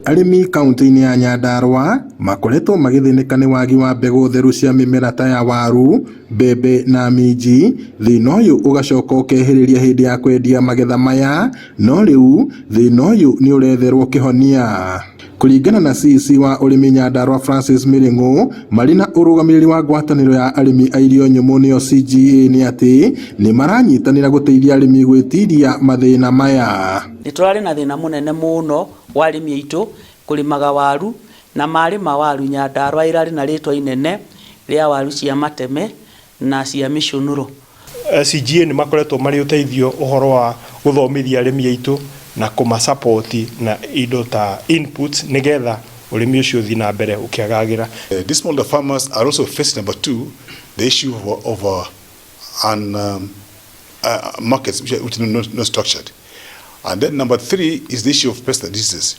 Arĩmi kauntĩ-inĩ ya Nyandarua makoretwo magĩthĩnĩka nĩ wagi wa mbegũ theru cia mĩmera ta ya waru, mbembe na minji. Thĩna ũyũ ũgacoka ũkehĩrĩria hĩndĩ ya kwendia magetha maya, no rĩu thĩna ũyũ nĩ ũretherwo kĩhonia. Kũringana na CEC wa ũrĩmi Nyandarua Francis Mĩrĩng'ũ marĩ na ũrũgamĩrĩri wa ngwatanĩro ya arĩmi a irio nyũmũ nĩyo CGA nĩ atĩ nĩ maranyitanĩra gũteithia arĩmi gwĩtiria mathĩna maya. Nĩ tũrarĩ na thĩna mũnene mũno wa arĩmi aitũ kũrĩmaga waru na marĩma waru Nyandarua ĩrarĩ na rĩtwa inene rĩa waru cia mateme na cia mĩcũnũro. CGA nĩ makoretwo marĩ ũteithio ũhoro wa gũthomithia arĩmi aitũ na kũma support na indo ta inputs nĩgetha ũrĩmi ũcio ũthiĩ na mbere ũkĩagagĩra. These smallholder farmers are also facing, number two, the issue of markets which are not structured. And then number three is the issue of pest and diseases.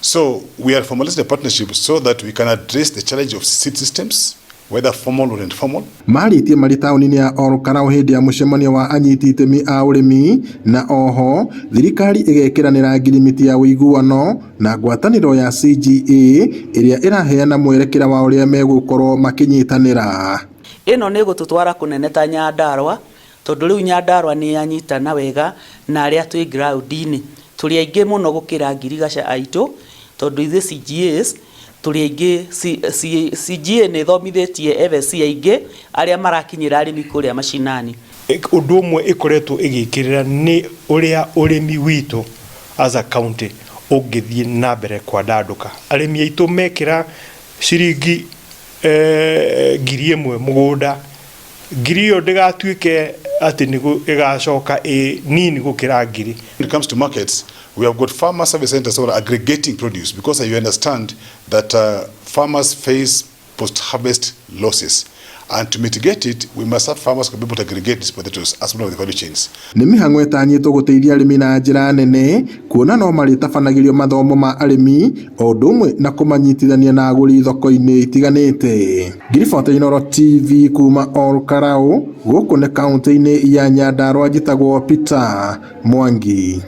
So we are formalizing a partnership so that we can address the challenge of seed systems, whether formal or informal. Marĩtie marĩ taũni-inĩ ya Ol Kalou hĩndĩ ya mũcemanio wa anyiti itemi a ũrĩmi na oho thirikari ĩgekĩranĩra ngirimiti ya ũiguano na ngwatanĩro ya CGA ĩrĩa ĩraheana mwerekera wa ũrĩa megũkorwo makĩnyitanĩra. Ĩno nĩ ĩgũtũtwara kũnene ta Nyandarua tondũ rĩu Nyandarua nĩ yanyitana wega na arĩa twĩ ground-inĩ. Tũrĩ aingĩ mũno gũkĩra ngirigaca aitũ tondũ ithuĩ CGAs tũrĩ aingĩ. CGA nĩ ĩthomithĩtie FSC aingĩ arĩa marakinyĩra arĩmi kũrĩa macinani. Ũndũ ũmwe ĩkoretwo ĩgĩkĩrĩra nĩ ũrĩa ũrĩmi witũ as a county ũngĩthiĩ na mbere kwandandũka. Arĩmi aitũ mekĩra ciringi 1,000 mũgũnda, ngiri ĩyo ndĩgatuĩke atĩ nĩ ĩgacoka ĩ nini gũkĩra ngiri. When it comes to markets, we have got farmer service centers who are aggregating produce because you understand that farmers face post-harvest losses. And to mitigate it, we must have farmers to be able to aggregate these potatoes as one of the value chains. Nĩ mĩhang'o ĩtanyĩtwo gũteithia arĩmi na njĩra nene kuona no marĩtabanagĩrio mathomo ma arĩmi o ũndũ ũmwe na kũmanyitithania na agũri thoko-inĩ itiganĩte. Ngiribota Inooro TV kuma Ol Kalou gũkũ nĩ kaũntĩ-inĩ ya Nyandarua, njĩtagwo Peter Mwangi.